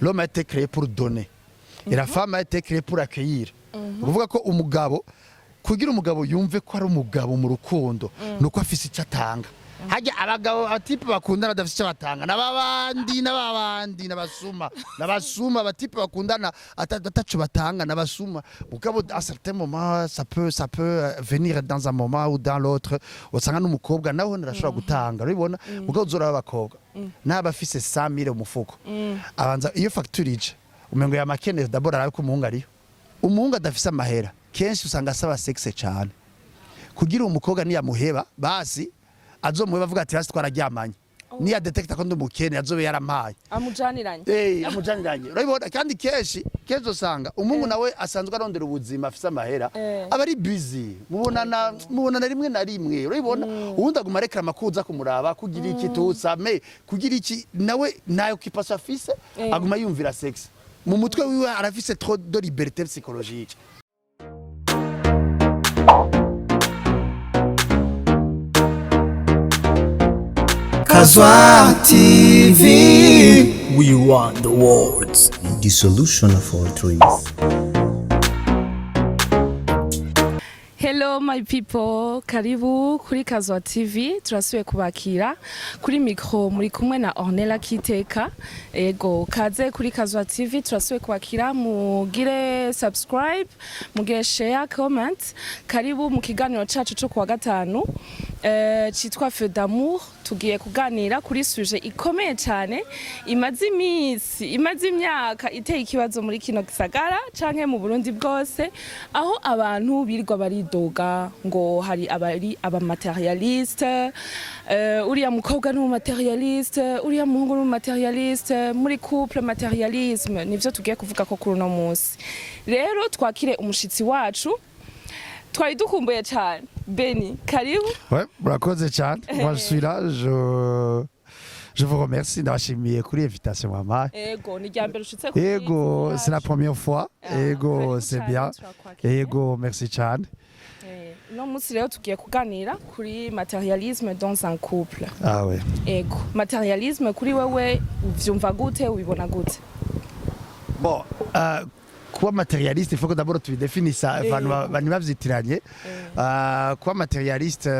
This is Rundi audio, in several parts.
L'homme a été créé pour donner et la femme a été créée pour accueillir. Ukuvuga ko umugabo, kugira umugabo yumve ko ari umugabo mu rukundo, nuko afise icyo atanga. Hajya abagabo, aba types bakundana badafise icyo batanga, n'ababandi n'ababandi n'abasuma, n'abasuma. Aba types bakundana ataco batanga n'abasuma. Mugabo à certain moment, ça peut venir dans un moment ou dans l'autre, usanga n'umukobwa nawe arashobora gutanga, urabibona. Mugabo uzoraba abakobwa n'aba afise 100 000 mu mufuko, abanza iyo facture ije, umengo yamakeneye d'abord arabe ko umuhungu ariyo. Umuhungu adafise amahera kenshi usanga asaba sexe cane, kugira umukobwa niyamuheba basi azomuheba avuga ati: "Hasi twararyamanye, niya détecta ko ndi umukene azobe yarampaye." Amujaniranye. Eh, amujaniranye, urabibona. Kandi kenshi kenshi usanga umuhungu nawe asanzwe arondera ubuzima afise amahera, aba ari busy, mubonana rimwe na rimwe, urabibona. Uwundi aguma arekrama kuza kumuraba kugira iki tusame, kugira iki, nawe nta occupation afise, aguma yumvira sexe mu mutwe wiwe, arafise trop de liberté psychologique. Kazwa TV. We want the words. The solution of all dreams. Hello my people, karibu kuri Kazwa TV, turasubiye kubakira kuri micro, muri kumwe na Ornella Kiteka. Ego, kaze kuri Kazwa TV, turasubiye kubakira, mugire subscribe, mugire share, comment. Karibu mu kiganiro cacu cyo kuwa gatanu citwa Feu d'amour. Tugiye kuganira kuri sujet ikomeye cyane, imaze iminsi, imaze imyaka iteye ikibazo muri kino gisagara canke mu Burundi bwose, aho abantu birirwa baridoga ngo hari abari aba matérialistes, uriya mukobwa ni umu matérialiste, uriya muhungu ni umu matérialiste, muri couple matérialisme. Nivyo tugiye kuvuga ko kuri uno munsi. Rero twakire umushitsi wacu twari dukumbuye cyane, Beni, karibu. Ouais, murakoze cyane. Moi je suis là, je vous remercie, ndabashimiye kuri invitation mama. Ego, ni irya mbere ushitse kuri Ego, c'est la première fois. Ah, Ego, karibu c'est cyane, bien. turakwakiriye. Ego, merci cyane. Uno munsi rero tugiye kuganira kuri matérialisme dans un couple. Ah ouais. Ego, matérialisme kuri wewe uvyumva gute, ubibona gute? Bon, kuba matérialiste, il faut que d'abord tubidéfinissa, abantu ntibavyitiranye. Kuba matérialiste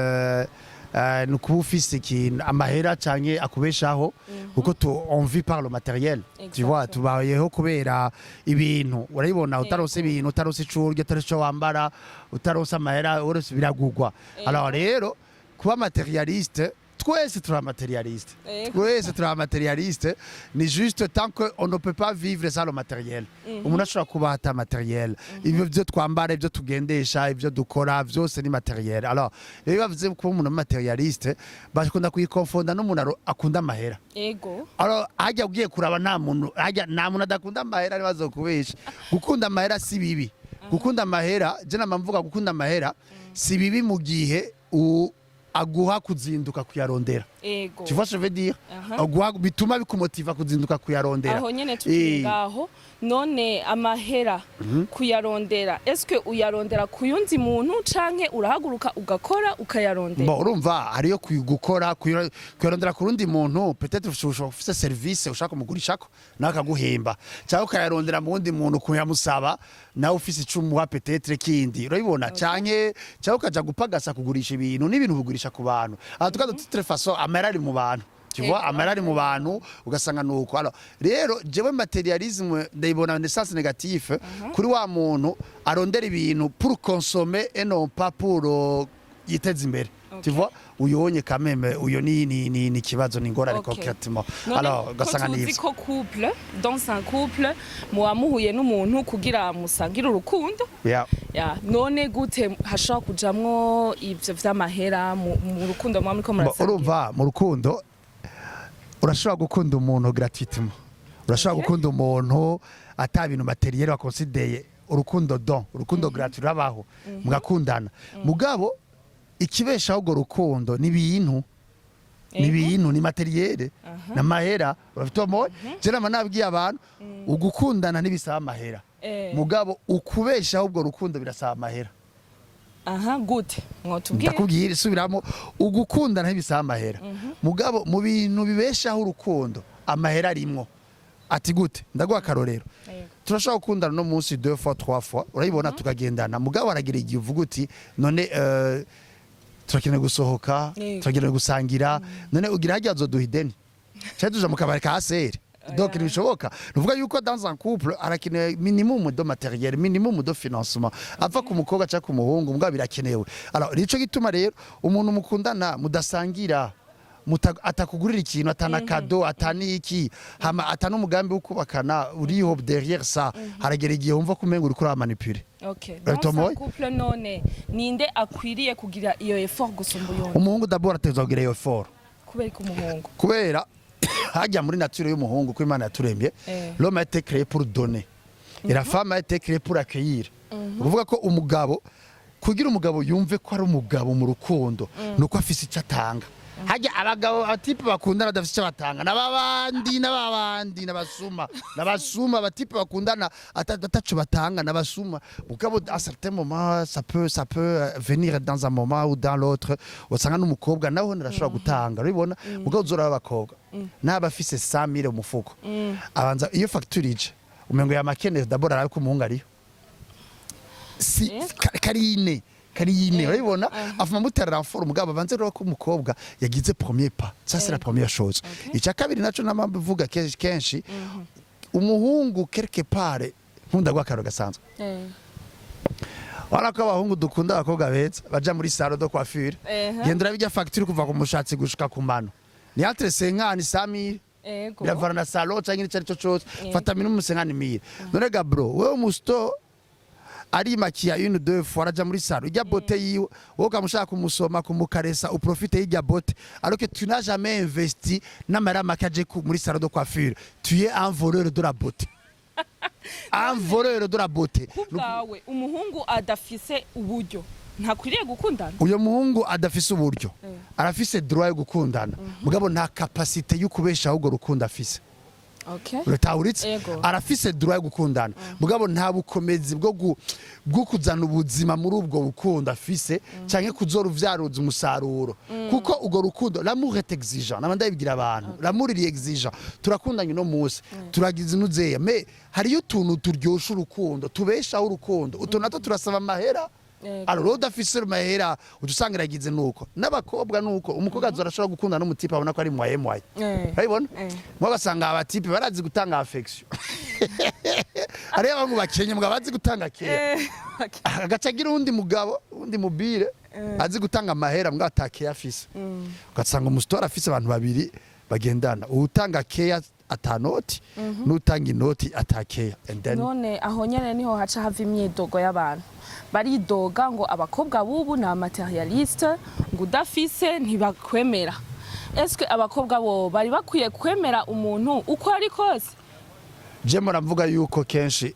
ni ukuba ufise ikintu, amahera canke akubeshaho, kuko on vit par le matériel, tu vois. Tubayeho kubera ibintu, urabibona. Utaronse ibintu, utaronse ico urya, utaronse ico wambara, utaronse amahera, urose biragugwa. Alors rero kuba matérialiste, twese turi matérialiste. Twese turi matérialiste, ni juste tant que on ne peut pas vivre sans le matériel. Umuntu ashobora kuba ata matériel, ibyo byo twambara, ibyo tugendesha, ibyo dukora byose ni matériel. Alors rero iyo bavuze kuba umuntu matérialiste, bakunda kuyikonfonda n'umuntu akunda amahera. Alors hajya ugiye kuraba, nta muntu, hajya nta muntu adakunda amahera, ntibazokubesha. Gukunda amahera si bibi. Gukunda amahera, je nama mvuga, gukunda amahera si bibi mu gihe aguha kuzinduka kuyarondera. Tu vois ce que je veux dire? Aguha, bituma bikumotiva kuzinduka kuyarondera. Aho nyene tukiri ngaho, none amahera kuyarondera, eske uyarondera ku yundi muntu canke urahaguruka ugakora ukayarondera? Bon, urumva hariyo gukora, kuyarondera ku rundi muntu, peut-être ushobora ufise service ushaka kumugurishako nawe akaguhemba, cyangwa ukayarondera mu wundi muntu kuyamusaba, nawe ufise ico umuha peut-être kindi, urabibona, canke cyangwa ukaja gupagasa, kugurisha ibintu n'ibintu bigurisha ku bantu. En tout cas, de toute façon, amahera ari mu bantu, tu vois, amahera ari mu bantu, ugasanga nuko. Alors rero jewe matérialisme ndayibona en sens négatif kuri wa muntu arondera ibintu pour consommer et non pas pour yiteza imbere, tu vois. Uyonye quand même, uyo ni kibazo, ni ngorane concrètement. None Alors ko ugasanga ni tuzi ivyo. ko couple, dans un couple, muba muhuye n'umuntu kugira musangire urukundo, ya none gute hashobora kujamwo ivyo vy'amahera mu rukundo muba muriko Bon, murasangira? urumva mu rukundo urashobora gukunda umuntu gratuitement, urashobora gukunda umuntu ata bintu matériel wakonsideye, urukundo don, urukundo gratuit rurabaho, mugakundana. Mugabo ikibeshaho urwo rukundo ni ibintu, ni ibintu, ni matériel, n'amahera, urafite moye. Je nama nabwiye abantu, ugukundana ntibisaba amahera, mugabo ukubeshaho ubwo rukundo birasaba amahera. Aha, gute, mwotubwire? Ndakubwira, isubiramo: ugukundana ntibisaba amahera, mugabo mu bintu bibeshaho urukundo amahera arimwo. Ati gute? Ndaguha akarorero. Turashobora gukundana no munsi deux fois, trois fois, urayibona, tukagendana, mugabo aragira igihe uvuga uti: "None turakeneye gusohoka, turakeneye gusangira. None ugira harya azoduha ideni cyangwa tuja mu kabari ka sere?" Donc ntibishoboka. Nuvuga yuko dans un couple harakenewe minimum de matériel, minimum de financement ava ku mukobwa cyangwa ku muhungu, mugabo birakenewe. Alors nico gituma rero umuntu mukundana mudasangira, atakugurira ikintu, atana cadeau, atani iki, hama atana umugambi wo kubakana uriho derrière ça, haragera igihe wumva ko umenga uriko uramanipule. Okay. Dans Tomoye? un couple none ninde akwiriye kugira iyo effort gusumba uyundi? Umuhungu d'abord ategerezwa kugira iyo effort. Kubera ko umuhungu? Kubera hajya muri nature y'umuhungu, ko Imana yaturemye, l'homme a été créé pour donner et la femme a été créée pour accueillir. Ukuvuga ko umugabo, kugira umugabo yumve ko ari umugabo mu rukundo, nuko afise icyo atanga. Hajya abagabo, abatypes bakundana badafise icyo batanga, n'ababandi n'ababandi n'abasuma, n'abasuma. Abatypes bakundana ataco batanga n'abasuma. Mugabo à certain moment ça peut venir dans un moment ou dans l'autre, usanga n'umukobwa nawe arashobora gutanga, urabibona. Mugabo uzora abakobwa n'aba afise 100 000 mu mufuko, abanza iyo facture ije, umengo yamakene, d'abord arabe ko umuhungu ariyo si karine karine, urabibona, afuma mutera renfort. Umugabo abanze rero ko umukobwa yagize premier pas, ça c'est la première chose. Icya kabiri naco namamvuga vuga kenshi kenshi, umuhungu quelque part, nkunda gwa karo gasanzwe, wala ko abahungu dukunda abakobwa beza baja muri salon de coiffure. Genda urabijya facture kuva ku mushatsi gushika ku mano ni entre 50 100 000. Biravana na salon canke icyo aricyo cose. Fata minimum 50 000. None ga bro, wewe musto arimakiya une, deux fois, araja muri salon, ijya beauté yiwe, wowe ukamushaka kumusoma, kumukaresa, uprofite y'ijya beauté, alors que tu n'as jamais investi n'amahera make aje muri salon de coiffure. Tu es un voleur de la beauté, un voleur de la beauté. Kubwawe, umuhungu adafise uburyo ntakwiriye gukundana? Uyo muhungu adafise uburyo arafise droit yo gukundana, mugabo nta capacité yo kubeshaho urwo rukundo afise. Uratahuritse? Ego. Arafise droit yo gukundana, mugabo nta bukomezi bwo kuzana ubuzima muri ubwo rukundo afise canke kuzoruvyaruza umusaruro, kuko urwo rukundo, l'amour est exigeant. Naba ndabibwira abantu, l'amour iri exigeant. Turakundanye uno munsi, turagize inuzeya, mais hariyo utuntu turyosha urukundo, tubeshaho urukundo, utu natwo turasaba amahera. Alors rero udafise amahera, uca usanga iragize nuko. N'abakobwa nuko, umukobwa azoza arashobora gukunda n'umutype abona ko ari moyen moyen, urabibona, mwe ugasanga abatypes barazi gutanga affection, hariyo abahungu bakenye mugabo bazi gutanga care, agaca agira uwundi mugabo, uwundi mubire azi gutanga amahera mbwa ata care afise. Ugasanga umusitore afise abantu babiri bagendana, uwutanga care ata noti n'utanga inoti ata care, and then None aho nyene niho haca hava imyidogo y'abantu, baridoga ngo abakobwa bubu ni amatérialistes, ngo udafise ntibakwemera. Eske abakobwa bo bari bakwiye kwemera umuntu uko ari kose? Je muravuga yuko kenshi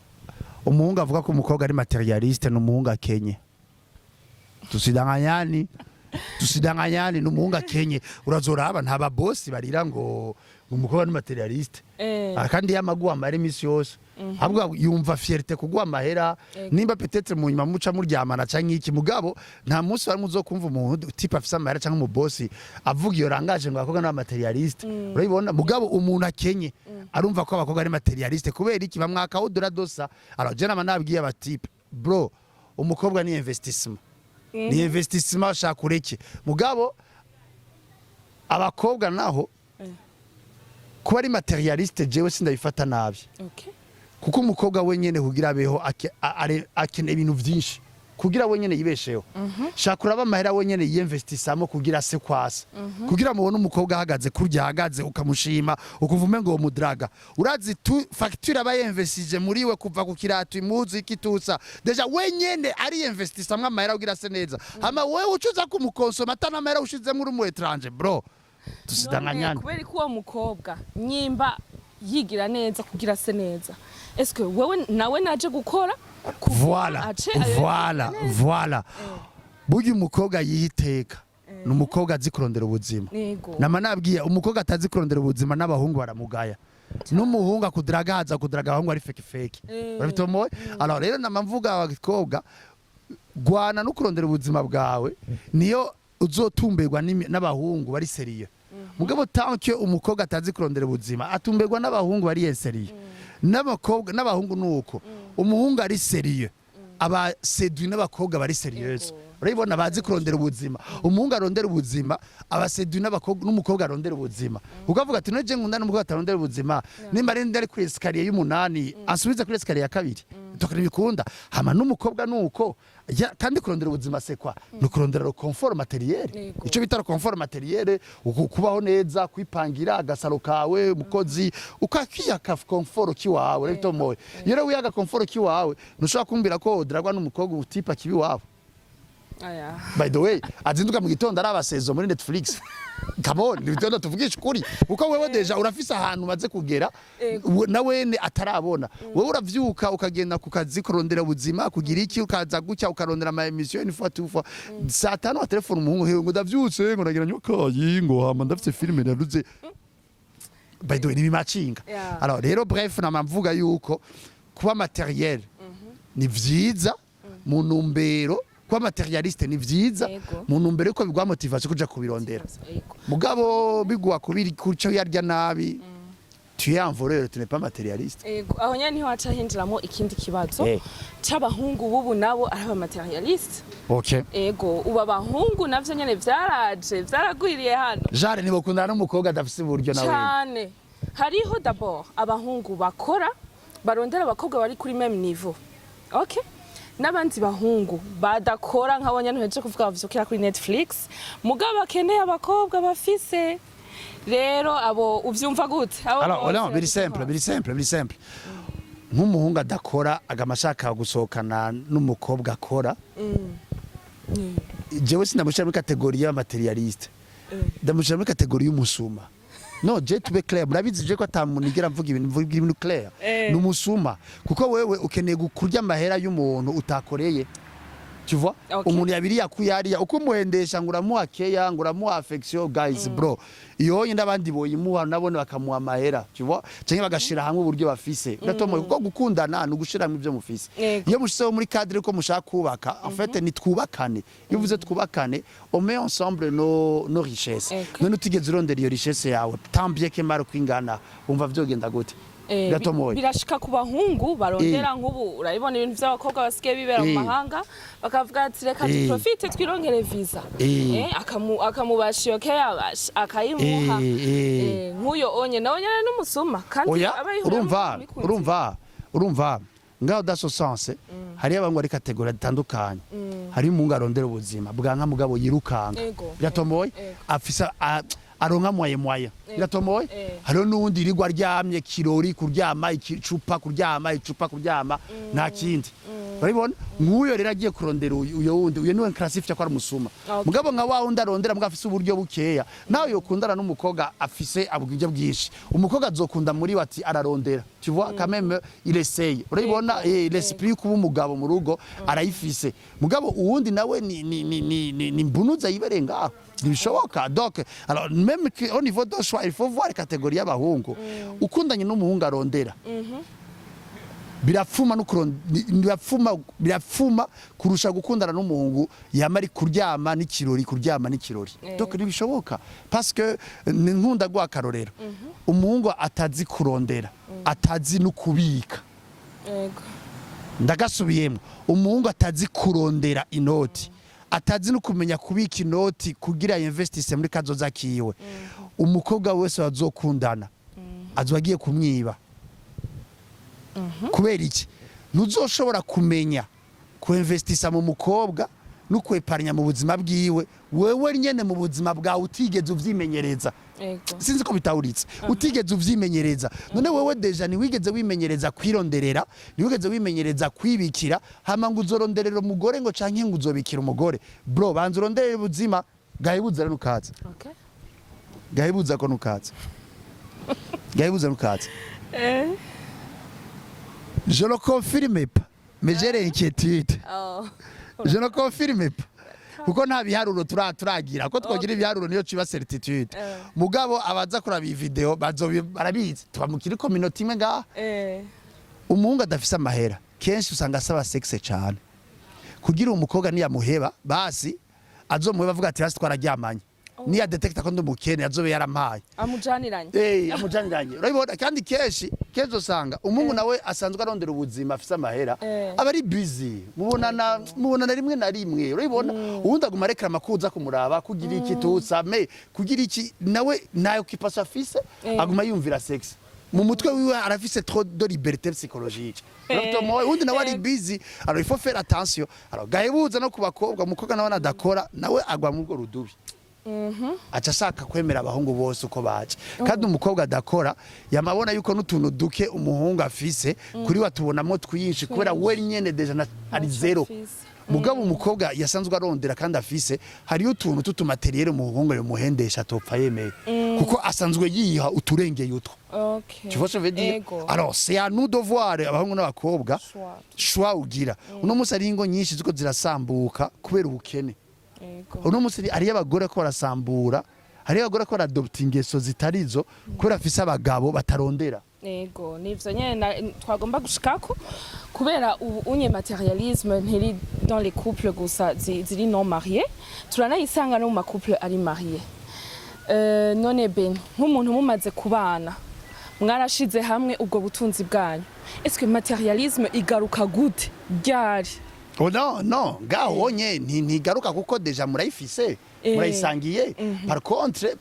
umuhungu avuga ko umukobwa ari matérialiste ni umuhungu akenye. Tusidanganyani, tusidanganyani, ni umuhungu akenye. Urazoraba, nta babosi barira ngo umukobwa ni matérialiste. Ah, kandi yamaguha amahera iminsi yose, ahubwo yumva fierté kuguha amahera. Nimba peut-être mu nyuma muca muryamana canke iki, mugabo nta munsi wari muzokumva umuntu type afise amahera canke umubosi avuga iyo rangaje ngo abakobwa n'aba matérialistes, urabibona. Mugabo umuntu akenye arumva ko abakobwa ari matérialistes. Kubera iki? Bamwaka udura dosa. Alors je nama nabwiye abatypes: "Bro, umukobwa ni investissement, ni investissement, shaka ureke." Mugabo abakobwa naho kuba ari matérialiste, jewe sindabifata nabi, kuko umukobwa wenyene kugira abeho akeneye ibintu vyinshi kugira wenyene yibesheho. Shaka uraba amahera wenyene yiyinvestisamo kugira se kwasa, kugira mubone umukobwa ahagaze kurya ahagaze, ukamushima, ukumva umengo uwo mudraga. Urazi tu facture aba yinvestije muri we, kuva ku kirato, impuzu, ikitusa, déjà wenyene ariyinvestisamwo amahera kugira ase neza. Hama wewe ucuza kumukonsoma atana amahera ushizemwo, uri umu étranger, bro, tusidanganyane. None kubera ko uwo mukobwa nyimba yigira neza kugira ase neza, eske wewe nawe naje gukora kugira Voilà. ace ayo? Voilà, voilà. Burya umukobwa yiha iteka ni umukobwa azi kurondera ubuzima. Nama nabwiye, umukobwa atazi kurondera ubuzima n'abahungu baramugaya, n'umuhungu akudiraga haza kudiraga abahungu ari fake fake. Urabitomoye? Alors rero nama mvuga, abakobwa, gwana no kurondera ubuzima bwawe, niyo uzotumberwa n'abahungu bari sérieux. Mugabo tant que umukobwa atazi kurondera ubuzima, atumberwa n'abahungu bari sérieux, n'abakobwa n'abahungu nuko umuhungu ari sérieux aba séduit n'abakobwa bari sérieuses. Urabibona, bazi kurondera ubuzima. Umuhungu arondera ubuzima aba séduit n'abakobwa, n'umukobwa arondera ubuzima. Ukavuga ati: "None nkunda n'umukobwa atarondera ubuzima, nimba ari ndari kuri escalier y'umunani, ansubize kuri escalier ya kabiri." Donc ntibikunda. Hama n'umukobwa nuko kandi kurondera ubuzima, c'est quoi? Ni kurondera le confort matériel. Ico bita le confort matériel, kubaho neza, kwipangira agasaro kawe, umukozi, ukakiyaka confort kiwawe. Rero iyo rero wiyaga confort kiwawe, ntushobora kumbwira ko udragwa n'umukobwa utipa kibi wabo. Aya. By the way, azinduka mu gitondo araba saison muri Netflix. Come on, nibyo, tuvugisha ukuri, kuko wewe déjà urafise ahantu umaze kugera na wene atarabona. Wewe uravyuka ukagenda ku kazi kurondera ubuzima, kugira iki, ukaza gutya ukarondera ama émission, une fois, deux fois, saa 5 wa telefone umuhungu: "Hewe," ngo, "ndavyutse," ngo, "ndagira nyokayi," ngo, "hama ndafise filime naruze." By the way, nibimacinga. Alors rero, bref, nama mvuga yuko kuba matériel ni vyiza mu ntumbero, kuba matérialiste ni vyiza mu ntumbero yuko biguha motivation kuja kubirondera. Mugabo biguha kubiri kuco yarya nabi, tu es un voleur, tu n'es pas matérialiste. Ego, aho nyene niho haca hinjiramo ikindi kibazo c'abahungu bubu nabo ari aba matérialiste. Ego, ubu abahungu navyo nyene vyaraje, vyaragwiriye hano. Jare ntibokundana n'umukobwa adafise uburyo nawe. Cane. Hariho d'abord abahungu bakora, barondera abakobwa bari kuri même niveau, okay, n'abandi bahungu badakora nk'abo nyene uhejeje kuvuga, bavyukira kuri Netflix, mugabo bakeneye abakobwa bafise. Rero abo uvyumva gute? Abo Alors, bose non, biri simple, biri simple, biri simple. Nk'umuhungu adakora agama ashaka gusohokana n'umukobwa akora, jewe sinamushyira muri catégorie y'amatérialiste, ndamushyira muri catégorie y'umusuma. Non, je tube clair, murabizi je ko atamuntu nigera mvuga ibintu, mvuga ibintu clair. Ni umusuma, kuko wewe ukeneye kurya amahera y'umuntu utakoreye, tu vois? Umuntu yabiri yakuyariya, uko umuhendesha ngo uramuha keya, ngo uramuha affection, guys, bro, iyo n'abandi boyimuha nabone bakamuha amahera, tu vois, canke bagashira hamwe uburyo bafise. Uratomoye? Kuko gukundana ni ugushira hamwe ibyo mufise. Iyo mushizeho muri cadre ko mushaka kubaka, en fait ni twubakane. Iyo uvuze twubakane, on met ensemble nos richesses. None utigeze urondera iyo richesse yawe, tant bien que mal kwingana, wumva vyogenda gute? Gatomoye. Birashika ku bahungu barondera. Nk'ubu urabibona ibintu by'abakobwa basigaye bibera mu mahanga, bakavuga ati: "Reka duprofite twirongere visa." Akamubasha iyo keya, akayimuha. Nk'uyo onye nawe nyene n'umusuma kandi Oya. aba yihuriyemo Urumva, n'imikunzi. urumva ngaho dans ce sens hariyo abahungu ari catégories zitandukanye. Hari umuhungu arondera ubuzima bwanka mugabo yirukanga. Biratomoye? Afisa aronka moyen moyen. Biratomoye? Hariho n'uwundi yirirwa aryamye, kirori, kuryama, icupa, kuryama, icupa, kuryama, nta kindi. Urabibona, nk'uyo rero agiye kurondera uyo wundi, uyo niwe classifie ko ari umusuma. Mugabo nka wa wundi arondera mugabo afise uburyo bukeya, nawe yokundana n'umukobwa afise uburyo bwinshi, umukobwa azokunda muri we ati ararondera, tu vois, quand même il essaye. Urabibona, l'esprit yo kuba umugabo mu rugo arayifise. Mugabo uwundi nawe ni mbunuza yibereye ngaho, ntibishoboka. Donc alors, même que au niveau de choix, il faut voir catégorie y'abahungu. Ukundanye n'umuhungu arondera, birapfuma no birapfuma kurusha gukundana n'umuhungu yama ari kuryama n'ikirori, kuryama n'ikirori. Donc ntibishoboka, parce que ni nkunda guha akarorero: umuhungu atazi kurondera, atazi no kubika. Ndagasubiyemo: umuhungu atazi kurondera inoti, atazi no kumenya kubika inoti kugira investisse muri kazoza kiwe, umukobwa wese bazokundana azoba agiye kumwiba. Kubera iki? Ntuzoshobora kumenya kuinvestisa mu mukobwa no kweparanya mu buzima bwiwe, wewe nyene mu buzima bwawe utigeze uvyimenyereza. Sinzi ko bitawuritse. Utigeze uvyimenyereza. None wewe déjà ntiwigeze wimenyereza kwironderera, ntiwigeze wimenyereza kwibikira, hama ngo uzoronderera umugore, ngo canke ngo uzobikira umugore. Bro, banza uronderere ubuzima gahibuza rero nukaza. Gahibuza ko nukaza, gahibuza nukaza. Je le confirme pas, mais j'ai l'inquiétude. Je ne confirme pas kuko nta biharuro turagira ko twogira ibiharuro niyo ciba certitude. Mugabo abaza kuraba iyi video bazobi barabizi, tuba mu kiri communauté imwe ngaha. Umuhungu adafise amahera kenshi usanga asaba sexe cane kugira umukobwa niyamuheba, basi azomuheba avuga ati: "Hasi twararyamanye." Niya détecta ko ndi umukene, azobe yarampaye. Amujaniranye. Eh, amujaniranye, urabibona. Kandi kenshi kenshi usanga umuhungu nawe asanzwe arondera ubuzima, afise amahera, aba ari busy, mubonana rimwe na rimwe, urabibona. Uwundi aguma arekrama kuza kumuraba, kugira iki tusame, kugira iki, nawe ntayo occupation afise. Aguma yumvira sexe mu mutwe wiwe, arafise trop de liberté psychologique. Urabitomoye? Uwundi nawe ari busy. Alors il faut faire attention. Alors gahebuza no ku bakobwa, umukobwa nawe nadakora, nawe agwa muri urwo rudubi, aca ashaka kwemera abahungu bose uko baje. Kandi umukobwa adakora yamabona yuko n'utuntu duke umuhungu afise kuri we atubonamo twinshi, kubera we nyene déjà ari zéro. Afise. Mugabo umukobwa yasanzwe arondera kandi afise, hariyo utuntu tutu matériel umuhungu yomuhendesha atopfa yemeye, kuko asanzwe yiha uturengeye utwo. Tu vois ce que je veux dire? Ego. Alors c'est à nous de voir, abahungu n'abakobwa, Choix. choix ugira. Uno munsi hari ingo nyinshi ziko zirasambuka kubera ubukene. Uno munsi hariyo abagore ko barasambura, hariyo abagore ko baradopta ingeso zitarizo kubera afise abagabo batarondera. Ego, nivyo nyene twagomba gushikako, kubera ubu unye matérialisme ntiri dans les couples gusa ziri non mariés, turanayisanga no mu ma couple ari marié. None Ben, nk'umuntu mumaze kubana, mwarashize hamwe ubwo butunzi bwanyu, est-ce que matérialisme igaruka gute, ryari? Oh non, non, ngaho onye ntigaruka kuko déjà murayifise, murayisangiye.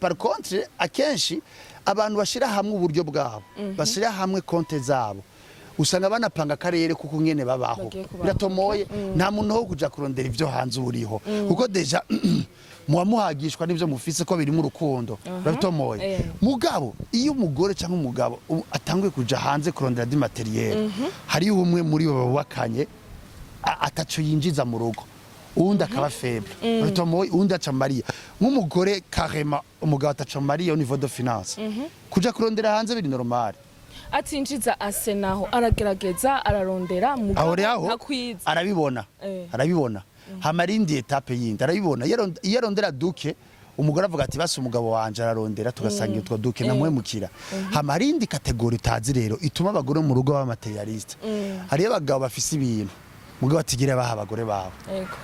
Par contre akenshi abantu bashira hamwe uburyo bwabo, bashira hamwe konte zabo, usanga banapanga akarere kuko ngene babaho. Bagiye kubaho. Biratomoye, nta muntu wo kuja kurondera ivyo hanze uriho, kuko déjà muba muhagishwa n'ivyo mufise, ko birimo urukundo. Biratomoye. Mugabo iyo umugore cyangwa umugabo atanguye kuja hanze kurondera du matériel, hariho umwe muri bo bubakanye ataco yinjiza mu rugo, uwundi akaba faible. Uratomoye? Uwundi aca mariya nk'umugore carrément, umugabo ataca mariya au niveau de finance, kuja kurondera hanze biri normal. Atinjiza ase naho aragerageza ararondera, mugabo Aho rero aho ntakwiza. Arabibona. Arabibona. Hama arindi étape yindi arabibona. Iyo arondera duke, umugore avuga ati: "Basi umugabo wanje ararondera, tugasangira utwo duke, namuhemukira." Hama arindi catégorie utazi rero ituma abagore mu rugo baba matérialiste: hariyo abagabo bafise ibintu, mugabo batigera baha abagore babo. Ego.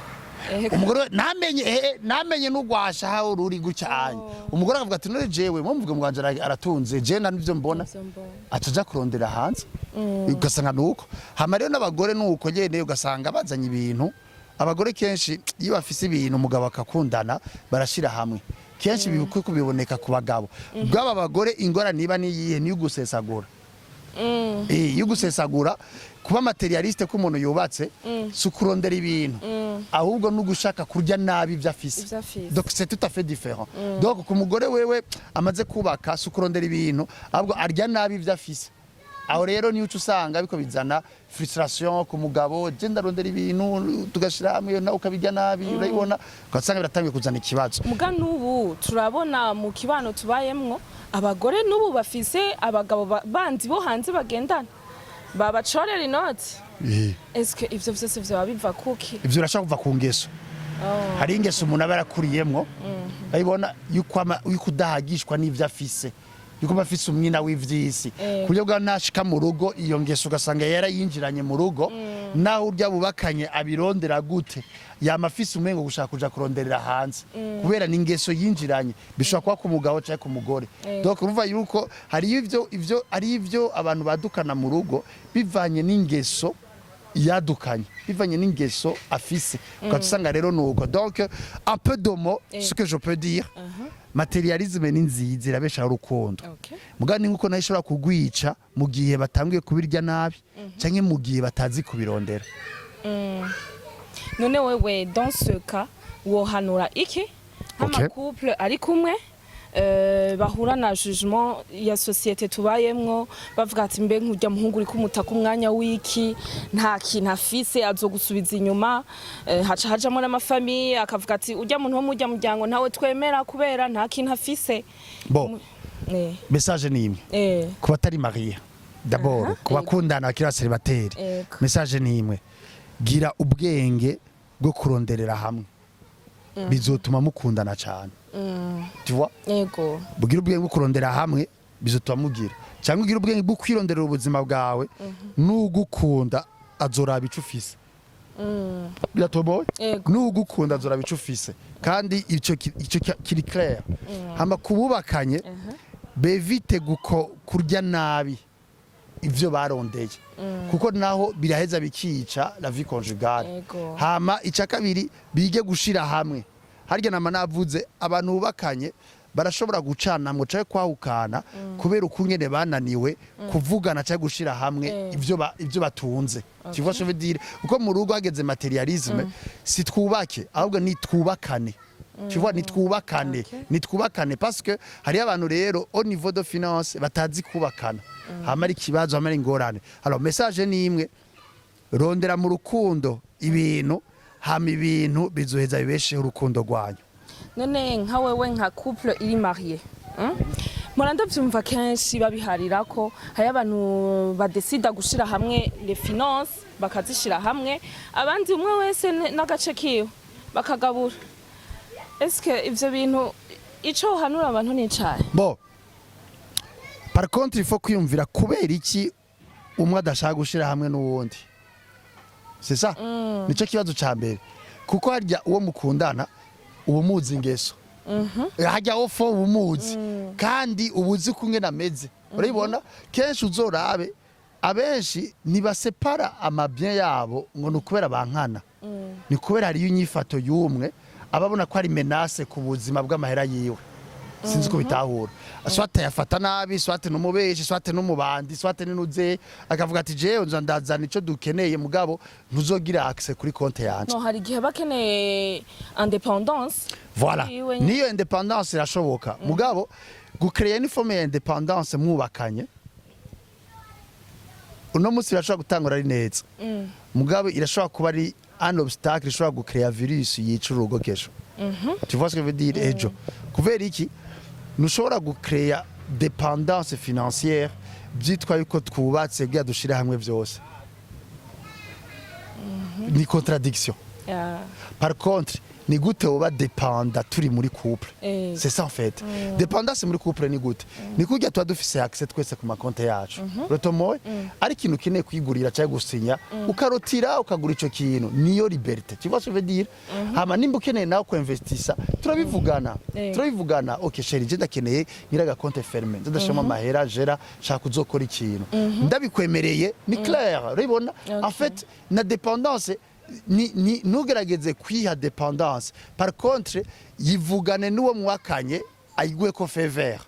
Ego. Umugore we ntamenye, ntamenye n'ugwasha aho ruri gutya anye. Umugore akavuga ati: "None jewe mumuvuga ngo wanje aratunze, jewe nta n'ivyo mbona." Ivyo mbona. Aca kurondera hanze, ugasanga nuko. Hama rero n'abagore nuko nyene, ugasanga bazanye ibintu. Abagore kenshi iyo bafise ibintu, umugabo akakundana, barashira hamwe kenshi. Kuko biboneka ku bagabo bw'aba bagore, ingorane niba niyihe? Niyo gusesagura. Iyo gusesagura, kuba matérialiste ko umuntu yubatse si ukurondera ibintu, ahubwo no gushaka kurya nabi ibyo afise. Ivyo afise. Donc c'est tout à fait différent. Donc ku mugore wewe amaze kubaka, si ukurondera ibintu, ahubwo arya nabi ibyo afise. Aho rero niyo uca usanga biko bizana frustration ku mugabo: "Je ndarondera ibintu, tugashira hamwe, nawe ukabirya nabi." Urabibona, ugasanga biratangiye kuzana ikibazo. Muga n'ubu turabona mu kibano tubayemwo abagore n'ubu bafise abagabo bandi bo hanze bagendana, babacorera inoti. Eske ivyo vyose vyoba biva kuki? Ivyo urashobora kuva ku ngeso. Hari ingeso umuntu aba yarakuriyemwo, urabibona, yuko udahagishwa n'ivyo afise, yuko aba afise umwina w'ivyisi, ku buryo bwa nashika mu rugo, iyo ngeso ugasanga yarayinjiranye mu rugo. Naho urya bubakanye abirondera gute, yama afise umengo gushaka kuja kuronderera hanze, kubera ni ingeso yinjiranye. Bishobora kuba ku mugabo canke ku mugore. Donc urumva yuko hari ivyo ari ivyo abantu badukana mu rugo bivanye n'ingeso yadukanye, bivanye n'ingeso afise, ugaca usanga rero nuko. Donc un peu de mots, ce que je peux dire, matérialisme ni nziza, irabeshaho urukundo. Mugabo ni nkuko nayo ishobora kugwica mu gihe batanguye kubirya nabi canke mu gihe batazi kubirondera. None wewe, dans ce cas, wohanura iki nk'ama couple ari kumwe, bahura na jugement ya société tubayemwo, bavuga ati: "Mbe nkurya muhungu uri kumutaka umwanya w'iki? Nta kintu afise, azogusubiza inyuma." Haca hajamwo n'ama famille akavuga ati: "Urya muntu wo murya muryango ntawe twemera kubera nta kintu afise." Bon, message ni imwe ku batari marié d'abord, ku bakundana bakiri ba célibataire. Message ni imwe: gira ubwenge bwo kuronderera hamwe, bizotuma mukundana cyane, tu vois? Ego. Bugira ubwenge bwo kurondera hamwe, bizotuma mugira, cyangwa ugira ubwenge bwo kwironderera ubuzima bwawe, n'ugukunda azoraba ico ufise. Biratomoye. Ego. N'ugukunda azoraba ico ufise, kandi ico kiri clair. Hama kububakanye, bevite guko kurya nabi ivyo barondeye, kuko naho biraheza bikica la vie conjugale. Hama ica kabiri, bige gushira hamwe. Harya nama navuze, abantu bubakanye barashobora gucanamwo canke kwahukana kubera ukungene bananiwe kuvugana canke gushira hamwe ivyo batunze. Tu vois ce que je veux dire? Kuko mu rugo hageze matérialisme, si twubake, ahubwo ni twubakane. Tu vois, ni twubakane. Ni twubakane, parce que hariyo abantu rero au niveau de finance batazi kubakana, hama ari ikibazo, hama ari ingorane. Alors message ni imwe: rondera mu rukundo ibintu, hama ibintu bizoheza bibesheho urukundo rwanyu. None nka wewe, nka couple iri mariée, Mpora ndavyumva kenshi babiharira ko hari abantu badesida gushira hamwe les finances, bakazishira hamwe, abandi umwe wese n'agace kiwe, bakagabura. Eske ivyo bintu, ico uhanura abantu ni icahe? Bon, par contre il faut kwiyumvira kubera iki umwe adashaka gushira hamwe n'uwundi. C'est ça, nico kibazo ca mbere, kuko harya uwo mukundana uba umuzi ingeso. Harya ofo uba umuzi kandi uba uzi kungene ameze. Urabibona kenshi, uzorabe abenshi ntibasepara ama biens yabo ngo ni ukubera bankana, ni kubera hariyo inyifato y'umwe aba abona ko ari menace ku buzima bw'amahera yiwe. Sinzi ko bitahura. Soit yafata nabi, soit n'umubeshi, soit n'umubandi, soit n'inuze, akavuga ati: "Jewe nza ndazana ico dukeneye, mugabo ntuzogira accès kuri konte yanje." No hari igihe bakeneye indépendance. Voilà. Yiwe nyene. Niyo indépendance irashoboka, mugabo gucréer une forme ya indépendance mwubakanye uno munsi irashobora gutangura ari neza, mugabo irashobora kuba ari un obstacle ishobora gucréer virus yica urugo kesho. Tu vois ce que je veux dire? Ejo, kubera iki ntushobora gucréer dépendance financière byitwa yuko twubatse bwa dushira hamwe vyose? Ni contradiction. Par contre, ni gute woba dépendant turi muri couple? C'est ça en fait. Dépendance muri couple ni gute? Ni kurya tuba dufise accès twese ku makonte yacu, rotomoye, ari ikintu ukeneye kwigurira cyangwa gusinya, ukarotira ukagura ico kintu, niyo liberté. Tu vois ce que je veux dire? Hama nimba ukeneye nawe kuinvestisa, turabivugana. Turabivugana: "Ok chéri, je ndakeneye ngira aga compte fermé, nze ndashiramo amahera jera shaka kuzokora ikintu." Ndabikwemereye, ni clair. Urabibona? En fait, na dépendance ni ntugerageze kwiha dépendance. Par contre, yivugane n'uwo mwakanye, ayiguhe ko feu vert.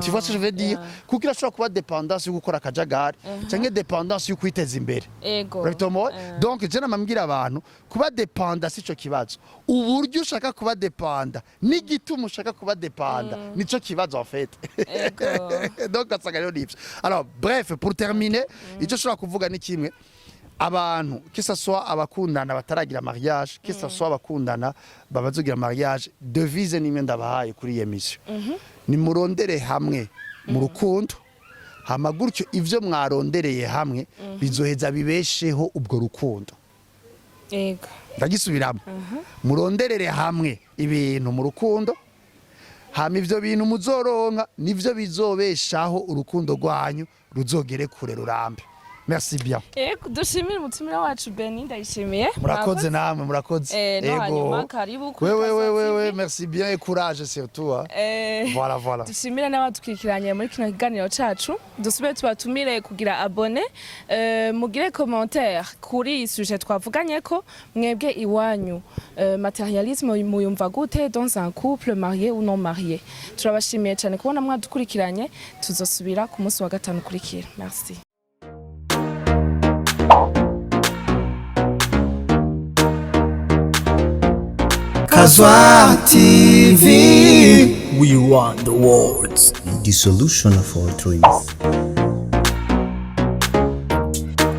Tu vois ce que je veux dire? Kuko irashobora kuba dépendance yo gukora akajagari canke dépendance yo kwiteza imbere. Urabitomoye? Donc je namambwira abantu, kuba dépendant sico kibazo. Uburyo ushaka kuba dépendant n'igituma ushaka kuba dépendant, nico kibazo en fait. Donc asanga rero nivyo. Alors bref, pour terminer, icyo ushobora kuvuga ni kimwe: abantu, que ce soit abakundana bataragira mariage, que ce soit abakundana babazogira mariage, devise nimwe ndabahaye kuri iyi émission: nimurondere hamwe mu rukundo, hama gutyo ivyo mwarondereye hamwe bizoheza bibesheho ubwo rukundo. Ndagisubiramo: muronderere hamwe ibintu mu rukundo, hama ivyo bintu muzoronka nivyo bizobeshaho urukundo rwanyu, ruzogere kure, rurambe. Merci bien. Ego, dushimire umutumire wacu Beni Ndayishimiye. Murakoze namwe, murakoze. No hanyuma karibu kuri Wewe Kazoza wewe wewe TV. Merci bien et courage surtout, hein. Voilà. Dushimire n'abadukurikiranye muri kino kiganiro cacu. Dusubire tubatumire kugira abonner, mugire commentaire kuri iyi sujet twavuganye ko mwebwe iwanyu matérialisme muyumva gute dans un couple marié ou non marié. Turabashimiye cyane kubona mwadukurikiranye. Tuzosubira ku munsi wa gatanu ukurikira. Merci. Kazwa TV. We run the world. The solution of all dreams.